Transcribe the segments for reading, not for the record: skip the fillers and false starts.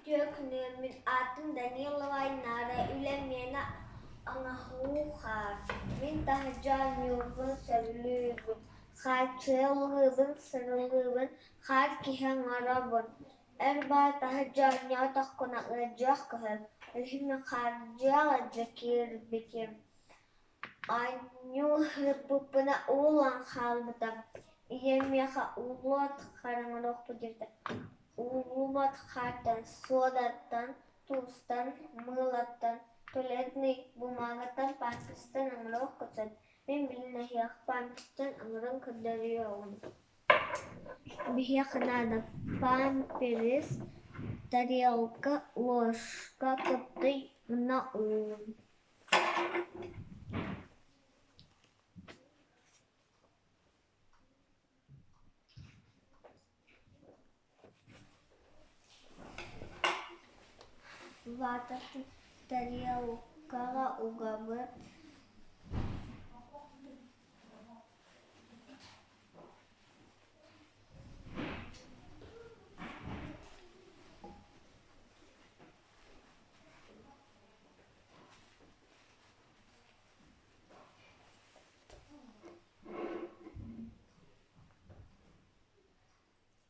Үтүө күнүнэн, мин аатым Данилова Айнаара, үлэм миэнэ оҥоһуу хаар. Мин таһырдьа оонньуурбун сөбүлүүбүн, хааччылыыбын, сырылыыбын, хаар киһи оҥоробун. Өр баҕайы таһырдьа оонньоотохпуна ыалдьыах кыһын, үһүн мин хаардьыах ыалдьа киирбитим. Оонньуу сыппыппына уу ылан хаалбыта. Ийэм миэхэ ууллубат хараҥалыахпыт диэбитэ. Ууллубат хаартан, суодаттан, туустан, мыылаттан, туалетнай бумагаттан, памперстан оҥоруох сөп. Мин билин эһиэхэ памперстан оҥорон көрдөрүөҕүм. Биһиэхэ наада памперс, тарелка, ложка, кыптый уонна уу. Вататын тарелкаҕа угабыт.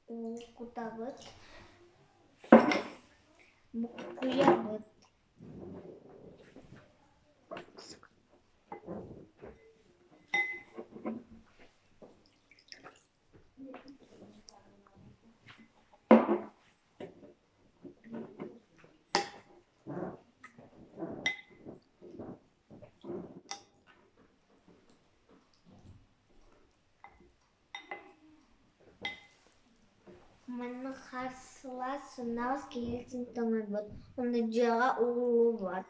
Уу кутабыт, буккуйабыт. Манна харсылаас сымнаҕас киһи тоҥуйбут, уонна дьиэҕэ угуллубат.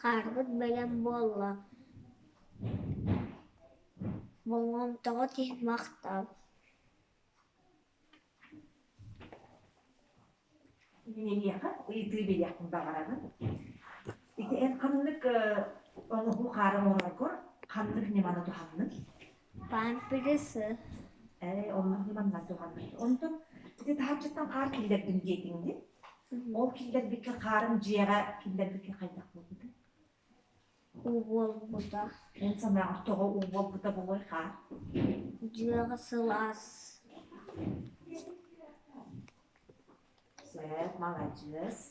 Хаарбыт бэлэм буолла, болҕомтоҕут иһин махтал. Мин эйиэхэ ыйытыы биэриэхпин баҕарабын. Ити эн ханнык оҥоһуу хаары оҥороргор ханнык ньыманы туһанныҥ? Памперсы. Ээ, оннук ньыманнан туһанныҥ. Онтон ити таһырдьаттан хаар киллэрдим диэтиҥ дии. Ол киллэрбиккэ хаарын дьиэҕэ киллэрбиккэ хайдах буолбутай? Уу буолбута. Эн санааҕар тоҕо уу буолбута буолуой хаар? Дьиэҕэ сылаас. Сөп, маладьыас.